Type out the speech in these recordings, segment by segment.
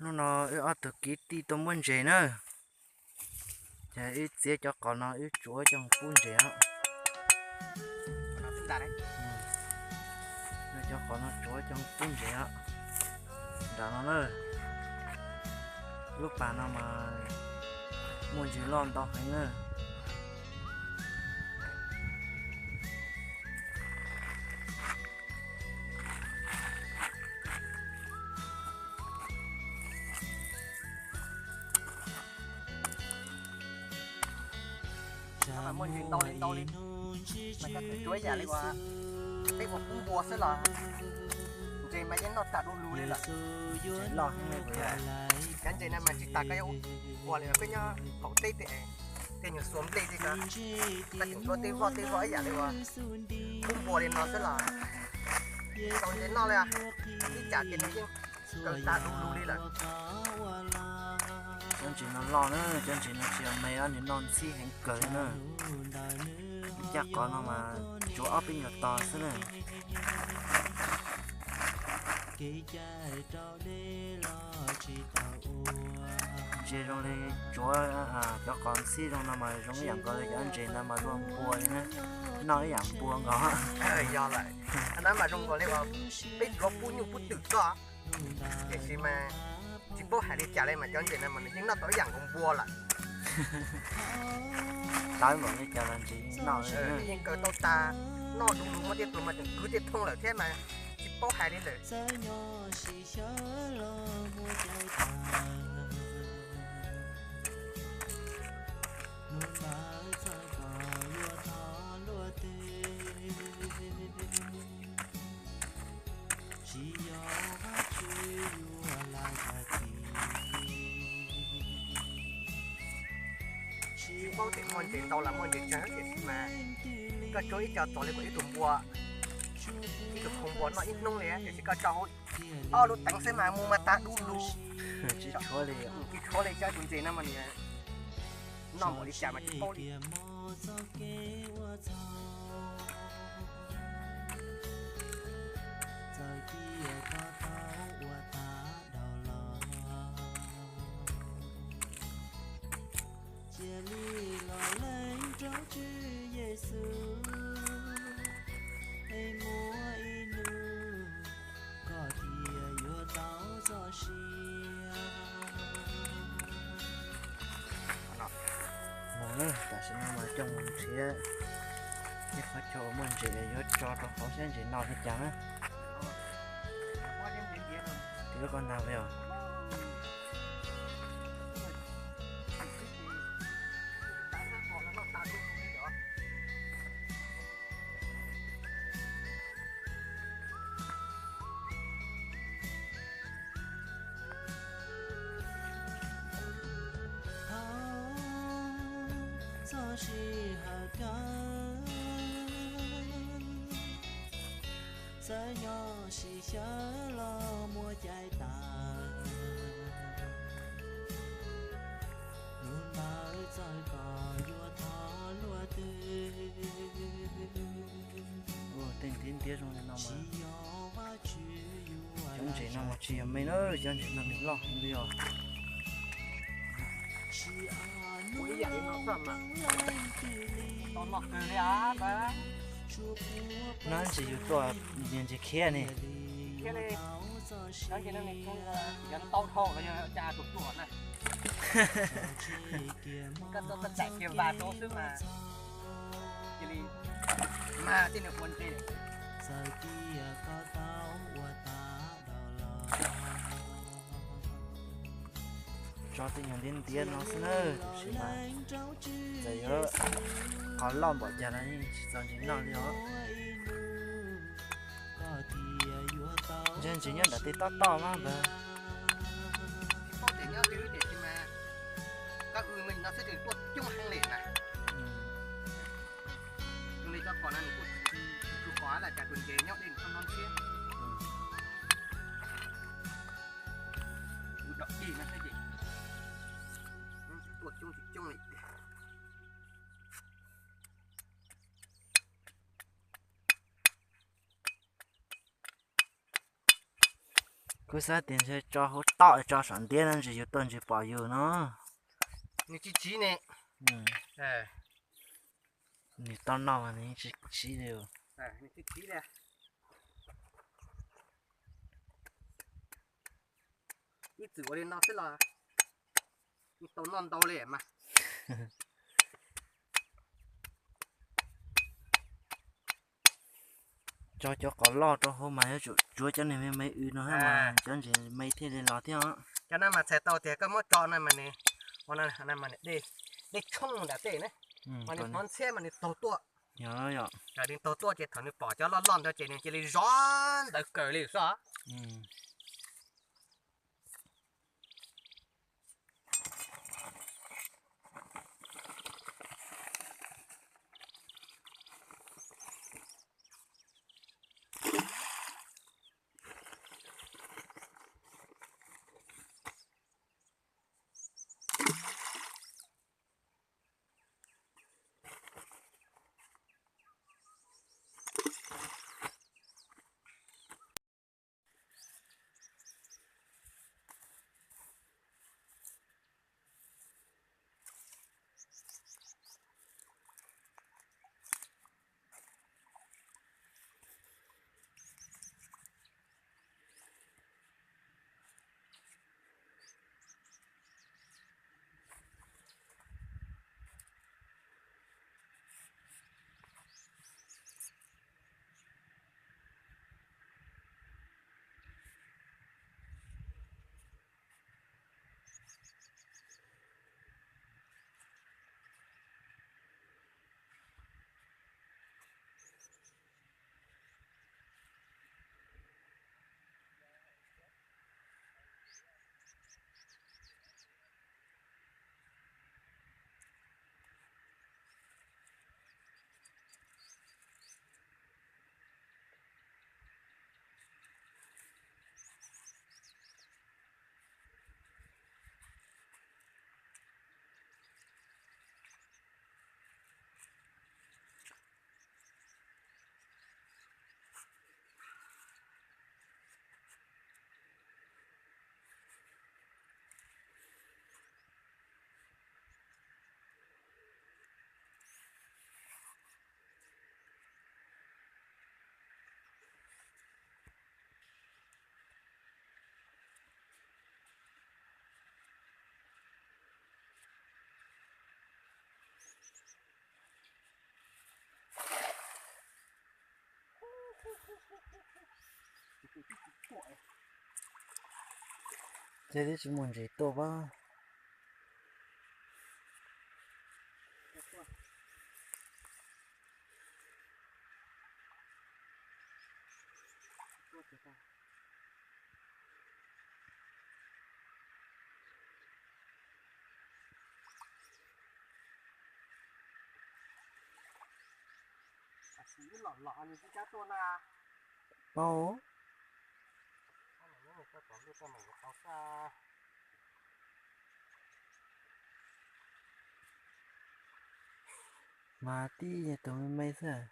Hnub no wb ob tug kwv tij tuaj muab ntses na, ces wb txiav cov qos no wb tsuav coj pub ntses os. Cov qos no tsuav coj pub ntses os. Nram no na, lub pas no mas muaj ntses loj ntau heev na. Muaj ntses ntau li ntau li, mas koj tsuav ib yam li uas peb ua pub npua xwb los ntses mas yeej noj tag du lug li lawm. Cov ntses no mas tsis tas koj yuav ua li koj nyob qaum teb tej, tej nyuag xuas nplej tej ko, koj tseem ua tej voj tej voj ib yam li uas pub npua li no xwb los tau ntses noj li. Ib tsam ces nws yeej kaw tag du lug li lawm. Cov ntses no loj na, cov ntses no tsis yog me, nws noj ntxhib heev kawg li na. Ib caj qos no mas tsuav ob peb nyuag tos xwb na. Ntses zoo li tsuav cov qos ntxhib zoo no mas zoo ib yam nkaus li cov ntses no mas luaj npua li na, noj ib yam npua nkaus. Yog lawm, no mas zoo nkaus li uas peb tsuav pub nyuj pub twm xwb. Tiam sis mas tsis paub hais li cas li mas cov ntses no mas nws yeej noj tau ib yam nkaus npua lawm. Tawv npaum li cas los ntses yeej noj, yeej kaw tau tas, noj du lug muaj tej tug mas tseem kwv tej thooj lawm thiab mas tsis paub hais li lawm. Tsis paub tias muaj ntses ntau los muaj ntses tsawg tiam sis mas koj tsuav ib co txog li kom ib tug npua, ib tug khoom npua noj ib hnub li, tiam sis koj tso hauv ob lub teev xwb mas mus mas tag du lug. Tsis tshuav li, tsis tshuav li, cov tus ntses no mas nws noj npaum li cas mas tsis paub li. No, tam sim no mas coj mus nrhiav ib qhov chaw uas muaj ntses yuav tso rau hauv saib ntses no li cas na. Tiv lub koj nag li os. Txawj nyob sim xyaw los muaj cai tas, lub ntawd txawj kom yuav thov luaj twg. Ua tej ntiav ntiav zoo li no mas, cov ntses no mas tsis yog me na, cov ntses no nws loj heev li os. No ntses yus tua, ntses khiav ne. Koj txawm txawm kiag vas rau xwb mas cia li mag tej nws ua ntses. Tso tej nyuag ntiav ntiav no xwb na, tab sis mas txawm yuav qhov loj npaum cas los yeej tsis txaus ntses noj li os. Ntses, ntses nyob nram tej tob toj mas npawg. Paub tias nyob twg tiam sis mas koj ua me no xwb ces tuaj coob heev li mas. Li cov qos no nws kuj tsis qos los cas tus ntses nyob deb nws txhob nyob ntshiab. Tus dom ceg no xwb ces tuaj coob tsis coob li. Kuv xav tias ntshe tso hauv toj tso saum ntiab no ntshe yus tuaj ntshe pom yus no. Nws tsis tsiv ne. Nws tau noj mas nws yeej tsis tsiv li. Ib txwm ua li no xwb los tau noj ntau li mas. Tso cov qos loj rau hauv mas yuav tsum tsuav cov niag me me w no thiab mas cov ntsis me thiaj li los thiab os. Cov no mas txhais tau tias koj muab tso no mas nws, ua no mas nws dej tshoob nram tej na, mas nws hnov ntxhiab mas nws taug tuaj. Yog, yog. Nws taug tuaj ces thaum nws pom cov loj loj ntawd ces nws cia li zov ntawd kawg li xwb. Tej twb tsis muaj ntses tuaj pab. Paub. Mas tib tus me me xwb.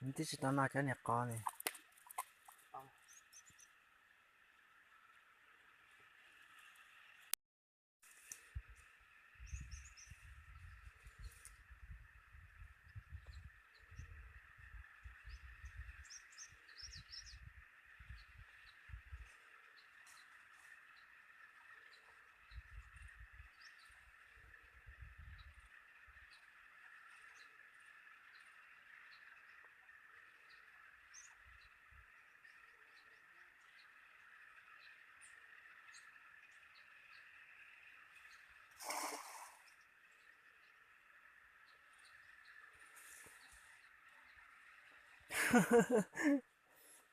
Twb tsis tau noj cov niag qos li.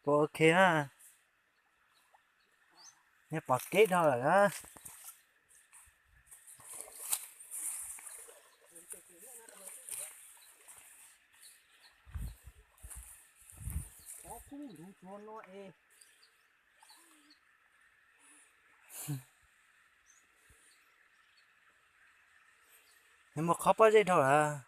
Puas ok na? Nyob pom kev dhau lawm na. Nws mus qhov pob zeb dhau lawm.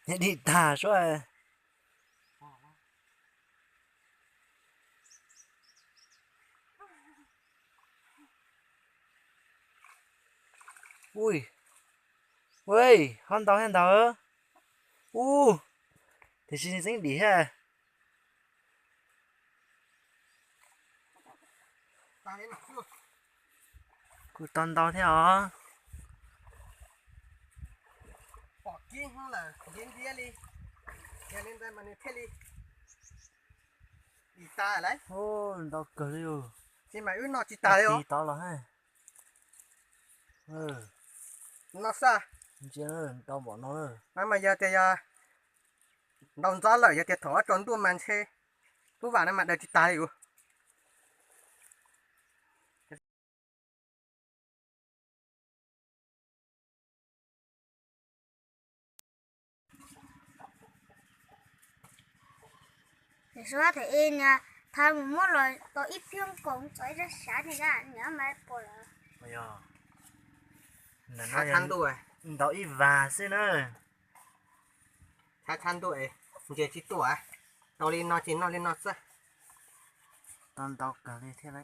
Dim tag suab. Ui, ui, ho ntau thiab ntawd. Ub, tiam sis tseeb dim thiab. Kuj tau ntau thiab os. Pom kib hnub lawm ntiav ntiav li, yog li ntawd mas nws thiaj li dim tas lawm. Ntau kawg li. Tsis mas wb noj tsis tas li os. Tod los. Noj xwb. Ntsia, ntau npaum no. No mas yog tias yog ntau ntxob lawm, yog tias thaum ob tsaus ntuj mas ntshe lub vas no mas daws tsis tas li os. Suab them i niag thawj mus muab los tau ib phiab nkaus txog ib zaj sav niag dab niag mas pom lawm. Ntau ib vas xwb na. Txhab txhab ntuj es ntsia tsis tuaj, tau li no ces noj li no xwb. Tau ntau kawg li thiab.